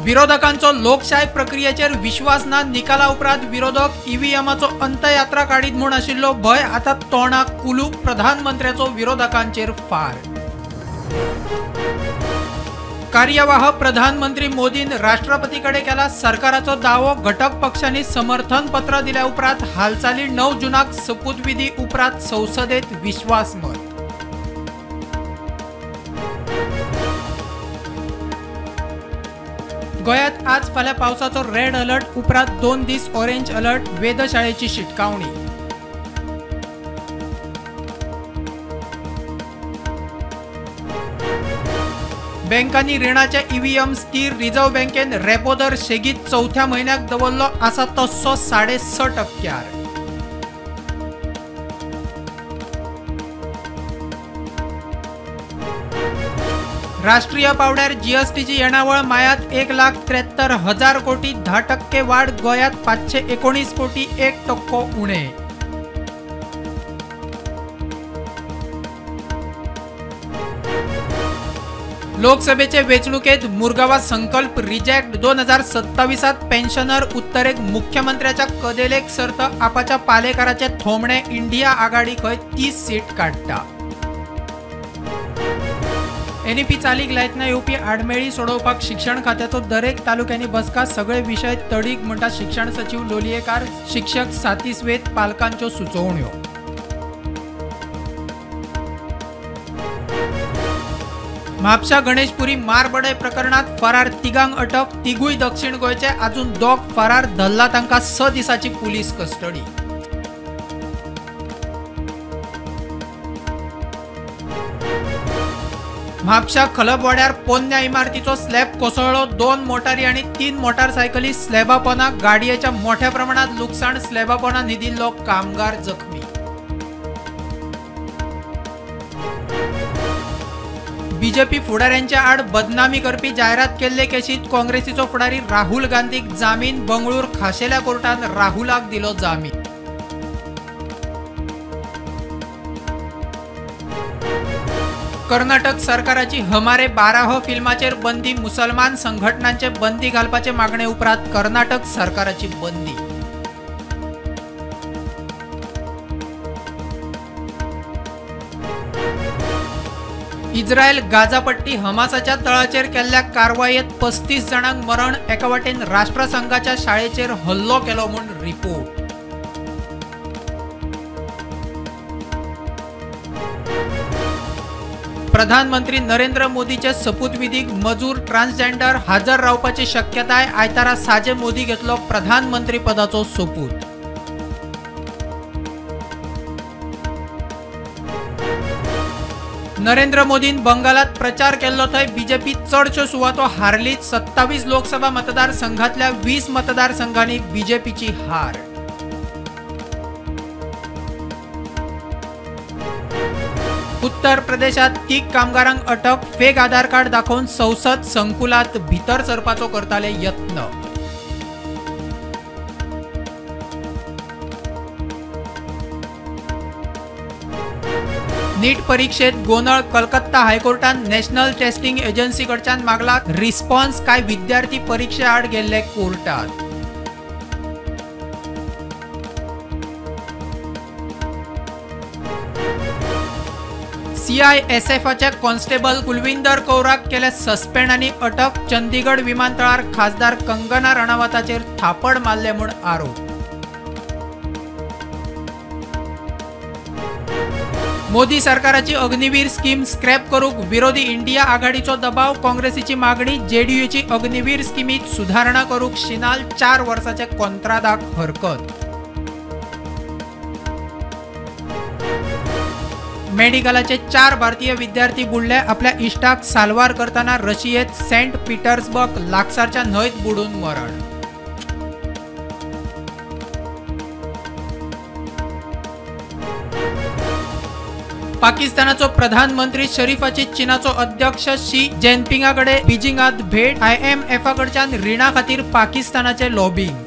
विरोधकांचो लोकशाय प्रक्रियेचेर विश्वास ना. निकाला उपरांत विरोधक ईव्हीएमाचो अंतयात्रा काडीत म्हूण आशिल्लो भंय आतां तोंडाक कुलूप. प्रधानमंत्र्याचो विरोधकांचेर फार. कार्यवाह प्रधानमंत्री मोदीन राष्ट्रपती कडेन केला सरकाराचो दावो. घटक पक्षांनी समर्थन पत्र दिल्या उपरांत हालचाली. 9 जूनाक सोपूतविधी उपरांत संसदेत विश्वासमत. गोंयांत आज फाल्यां पावसाचो रेड अलर्ट. उपरांत 2 दीस ऑरेंज अलर्ट. वेधशाळेची शिटकावणी. बँकांनी रिणाचे ईव्हीएम स्थिर. रिझर्व्ह बँकेन रेपो दर सेगीत चवथ्या म्हयन्याक दवरलो आसा तस्सो 6.5%. राष्ट्रीय पावड्यार जीएसटीची येणावळ मायात 1,73,000 कोटी, 10% वाढ. गोंयांत 519 कोटी, 1% उणे. लोकसभेचे वेंचणुकेत मुरगांवां संकल्प रिजेक्ट. 2027 पेन्शनर उत्तरेक मुख्यमंत्र्याच्या कदेलेक सर्त. आपाच्या पालेकाराचे थोमणे. इंडिया आघाडी खंय 30 सीट काडटा. एनईपी चालीक लायतना येवपी आडमेळी सोडोवपाक शिक्षण खात्याचो दरेक तालुक्यांनी बसका. सगळे विशय तडीक म्हणटा शिक्षण सचीव लोलयेकार. शिक्षक सातिस्वेत पालकांच्यो सुचोवण्यो. म्हापशा गणेशपुरी मारबडय प्रकरणात फरार तिगांक अटक. तिगूय दक्षिण गोंयचे. अजून 2 फरार. धरला तांकां 6 दिसांची पुलीस कस्टडी. म्हापशा खलपवाड्यार पोन्न्या इमारतीचो स्लॅब कोसळ्ळो. 2 मोटारी आनी 3 मोटारसायकली स्लॅबापोना. गाडयेच्या मोठ्या प्रमाणात लुकसाण. स्लॅबापोना न्हिदिल्लो कामगार जखमी. बीजेपी फुडाऱ्यांच्या आड बदनामी करपी जायरात केल्ले केशीत काँग्रेसीचो फुडारी राहुल गांधीक जामीन. बंगळूर खाशेल्या कोर्टान राहुलाक दिलो जामीन. कर्नाटक सरकाराची हमारे 12 फिल्माचेर बंदी. मुसलमान संघटनांचे बंदी घालपाचे मागणे उपरांत कर्नाटक सरकाराची बंदी. इस्रायल गाझापट्टी हमासाच्या तळाचेर केल्ल्या कारवायेत 35 जाणांक मरण. एका वाटेन राष्ट्रसंघाच्या शाळेचेर हल्लो केलो म्हूण रिपोर्ट. प्रधानमंत्री नरेंद्र मोदीचे सोपूतविधीक मजूर ट्रान्सजेंडर हजर रावपाची शक्यताय. आयतारा साजे मोदी घेतलो प्रधानमंत्रीपदाचो सोपूत. नरेंद्र मोदीन बंगालात प्रचार केल्लो थंय बीजेपी चडश्यो सुवातो हारली. 27 लोकसभा मतदारसंघातल्या 20 मतदारसंघांनी बीजेपीची हार. उत्तर प्रदेशात 3 कामगारांक अटक. फेक आधार कार्ड दाखोवन संसद संकुलात भितर सरपाचो करताले यत्न. नीट परीक्षेत गोंदळ. कलकत्ता हायकोर्टान नॅशनल टेस्टिंग एजन्सी कडच्यान मागला रिस्पॉन्स. काय विद्यार्थी परीक्षे आड गेल्ले कोर्टात. सीआयएसएफच्या कॉन्स्टेबल कुलविंदर कौराक केले सस्पेंड आनी अटक. चंदीगड विमानतळार खासदार कंगना रणावताचेर थापड मारले म्हूण आरोप. मोदी सरकाराची अग्निवीर स्कीम स्क्रॅप करूंक विरोधी इंडिया आघाडीचो दबाव. काँग्रेसीची मागणी. जेडीयूची अग्निवीर स्किमीत सुधारणा करूंक शिनाल 4 वर्साच्या कोंत्रादाक हरकत. मेडिकलाचे 4 भारतीय विद्यार्थी बुडले. आपल्या इश्टाक साल्वार करतना रशियेत सेंट पीटर्सबर्ग लागसारच्या न्हंयत बुडून मरण. पाकिस्तानाचो प्रधानमंत्री शरीफाची चीनाचो अध्यक्ष शी जिनपिंगा कडेन बीजिंगात भेट. आयएमएफा कडच्यान रिणा खातीर पाकिस्तानाचे लॉबिंग.